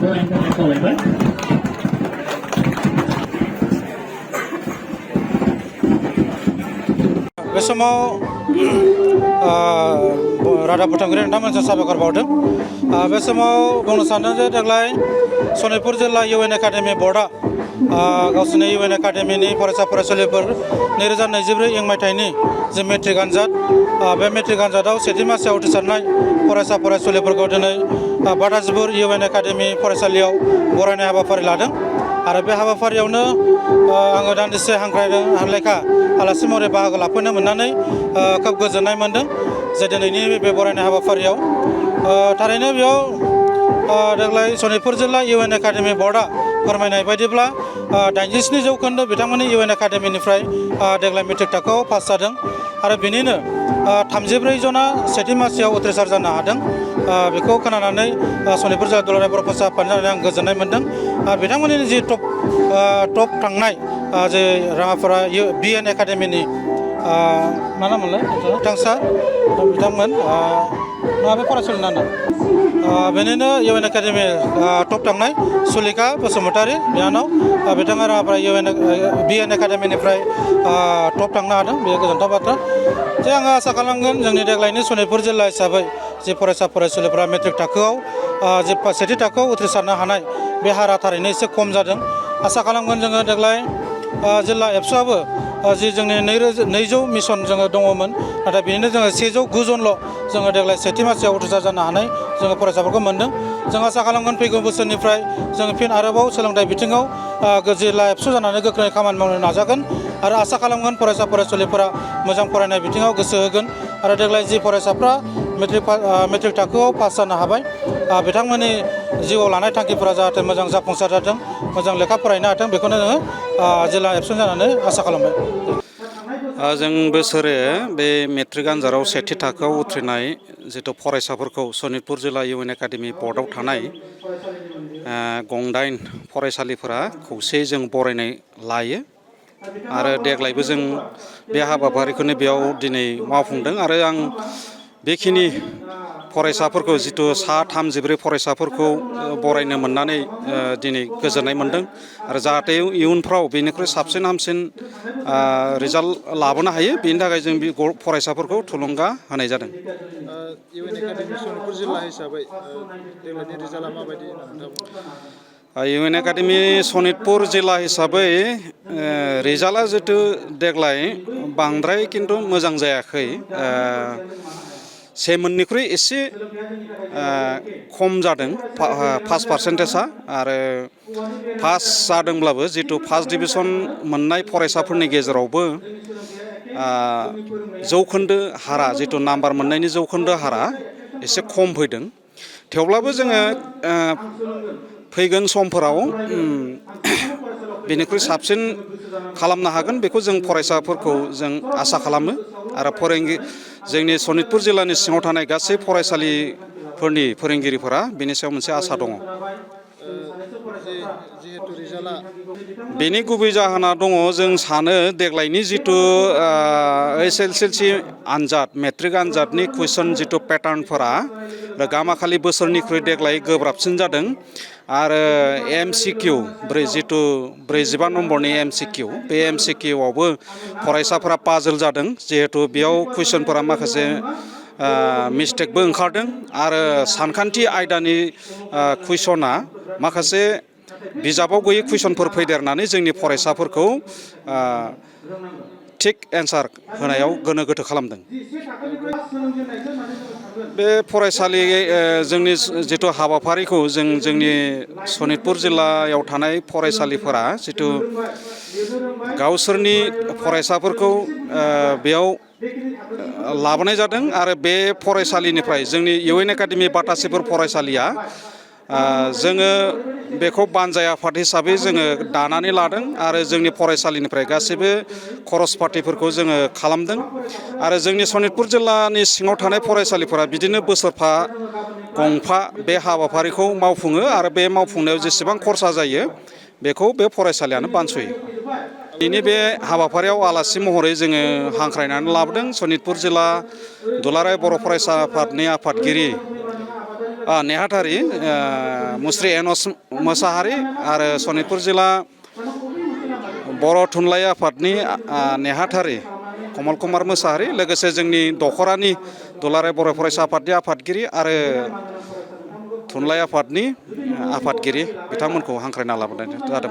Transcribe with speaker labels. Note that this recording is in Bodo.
Speaker 1: बे समाव रादाब बुथुमगिरि नोंथांमोनजों साबायखर बावदों। बे समाव बुंनो सानदों जे देग्लाय सनितपुर जिल्ला इउएन एकाडेमि बर्डआ गावसोरनि इउएन एकाडेमिनि फरायसा फरायसुलिफोर 2024 इं मायथाइनि जे मेट्रिक आनजाद बे मेट्रिक आनजादाव सेथि मासिआव उथ्रिसारनाय फरायसा फरायसुलिफोरखौ दिनै बाटाजिपुर इउएन एकाडेमि फरायसालियाव बरायनाय हाबाफारि लादों। आरो बे हाबाफारियावनो आङो दान्दिसे हांख्रायलेखा आलासि महरै बाहागो लाफैनो मोननानै खोब गोजोननाय मोनदों जे दिनैनि बे बरायनाय हाबाफारियाव थारैनो बेयाव देग्लाय सनितपुर जिल्ला इउएन एकाडेमि बर्डआ फोरमायनाय बायदिब्ला 87% बिथांमोननि इउएन एकाडेमिनिफ्राय देग्लाय मेट्रिक थाखोआव पास जादों आरो बिनिनो 34 जना सेथि मासिआव उथ्रिसार जानो हादों। बेखौ खोनानानै सनितपुर जिल्ला दुलाराय बर' फरायसा आफादनि आं गोजोननाय मोनदों। बिथांमोननि जि टप थांनाय जे राङापारा बिएन एकाडेमिनि मा नाममोनलाय बिथांमोन बे फरायसालिनि नाम बेनिनो इउएन एकाडेमि टप थांनाय सुलेखा बसुमतारी बिनानाव बिथाङा राङापारा बिएन एकाडेमिनिफ्राय टप थांनो हादों। बेयो गोजोनथाव बाथ्रा जे आङो आसा खालामगोन जोंनि देग्लायनि सनितपुर जिल्ला हिसाबै जे फरायसा फरायसुलिफोरा मेट्रिक थाखोआव जे सेथि थाखोआव उथ्रिसारनो हानाय बे हारा थारैनो एसे खम जादों। आसा खालामगोन जोङो देग्लाय जिल्ला एबसुआबो जि जोंनि 200 मिसन जोङो दङमोन नाथाय बेनिनो जोङो 109 जनल' जोङो देग्लाय सेथि मासिआव उथ्रिसार जानो हानाय जोङो फरायसाफोरखौ मोनदों। जों आसा खालामगोन फैगौ बोसोरनिफ्राय जोङो फिन आरोबाव सोलोंथाइ बिथिङाव जिल्ला एबसु जानानै गोख्रोङै खामानि मावनो नाजागोन आरो आसा खालामगोन फरायसा फरायसुलिफोरा मोजां फरायनाय बिथिङाव गोसो होगोन आरो देग्लाय जि फरायसाफ्रा मेट्रिक थाखोआव पास जानो हाबाय बिथांमोननि जिउआव लानाय थांखिफोरा जाहाथे मोजां जाफुंसार जाथों मोजां लेखा फरायनो हाथों बेखौनो जोङो जिल्ला एबसु जानानै आसा खालामबाय।
Speaker 2: जों बोसोरे बे मेट्रिक आनजादाव सेथि थाखोआव उथ्रिनाय जिथु फरायसाफोरखौ सनितपुर जिल्ला इउएन एकाडेमि बर्डआव थानाय 9 फरायसालिफोरा खौसेयै जों बरायनाय लायो आरो देग्लायबो जों बे हाबाफारिखौनो बेयाव दिनै मावफुंदों आरो आं बेखिनि फरायसाफोरखौ जिथु 34 फरायसाफोरखौ बरायनो मोननानै दिनै गोजोननाय मोनदों आरो जाहाथे इयुनफ्राव बेनिख्रुइ साबसिन हामसिन रिजाल्ट लाबोनो हायो बेनि थाखाय जों बे फरायसाफोरखौ थुलुंगा होनाय जादों।
Speaker 3: इउएन एकाडेमि सनितपुर जिल्ला हिसाबै देग्लायनि रिजाल्टआ माबायदि
Speaker 2: इउएन एकाडेमि सनितपुर जिल्ला हिसाबै रिजाल्टआ जितु देग्लाय बांद्राय खिन्थु मोजां जायाखै। 7% एसे खम जादों पास पार्सेन्टेजआ आरो पास जादोंब्लाबो जितु फार्स्ट डिभिजन मोननाय फरायसाफोरनि गेजेरावबो जौखोन्दो हारा जितु नाम्बार मोननायनि जौखोन्दो हारा एसे खम फैदों। थेवब्लाबो जोङो फैगोन समफोराव बेनिख्रुइ साबसिन खालामनो हागोन बेखौ जों फरायसाफोरखौ जों आसा खालामो आरो जोंनि सनितपुर जिल्लानि सिङाव थानाय गासै फरायसालिफोरनि फोरोंगिरिफोरा बेनि सायाव मोनसे आसा दङ। बेनि गुबै जाहोना दङ जों सानो देग्लायनि जितु एसएसएलसि आनजाद मेट्रिक आनजादनि कुइसन जितु पेटार्नफोरा गामाखालि बोसोरनिख्रुइ देग्लाय गोब्राबसिन जादों आरो एमसिकिउ जितु 45 नम्बरनि एमसिकिउ बे एमसिकिउआवबो फरायसाफोरा पाजल जादों जिहेतु बेयाव कुइसनफोरा माखासे मिस्टेकबो ओंखारदों आरो सानखान्थि आयदानि कुइसना माखासे बिजाबाव गैयै कुइसनफोर फैदेरनानै जोंनि फरायसाफोरखौ थिक एन्सार होनायाव गोनो गोथो खालामदों। बे फरायसालि जोंनि जितु हाबाफारिखौ जोंनि सनितपुर जिल्लायाव थानाय फरायसालिफोरा जितु गावसोरनि फरायसाफोरखौ बेयाव लाबोनाय जादों आरो बे फरायसालिनिफ्राय जोंनि इउएन एकाडेमि बाटासिपुर फरायसालिया जोङो बेखौ बानजाय आफाद हिसाबै जोङो दानानै लादों आरो जोंनि फरायसालिनिफ्राय गासैबो खरस पातिफोरखौ जोङो खालामदों आरो जोंनि सनितपुर जिल्लानि सिङाव थानाय फरायसालिफोरा बिदिनो बोसोरफा गंफा बे हाबाफारिखौ मावफुङो आरो बे मावफुंनायाव जेसेबां खरसा जायो बेखौ बे फरायसालियानो बानस'यो। दिनै बे हाबाफारियाव आलासि महरै जोङो हांख्रायनानै लाबोदों सनितपुर जिल्ला दुलाराय बर' फरायसा आफादनि आफादगिरि नेहाथारि मुस्रि एनस मोसाहारि आरो सनितपुर जिल्ला बर' थुनलाइ आफादनि नेहाथारि कमल कुमार मोसाहारि लोगोसे जोंनि दख'रानि दुलाराय बर' फरायसा आफादनि आफादगिरि आरो थुनलाइ आफादनि आफादगिरि बिथांमोनखौ हांख्रायना लाबोनाय जादों।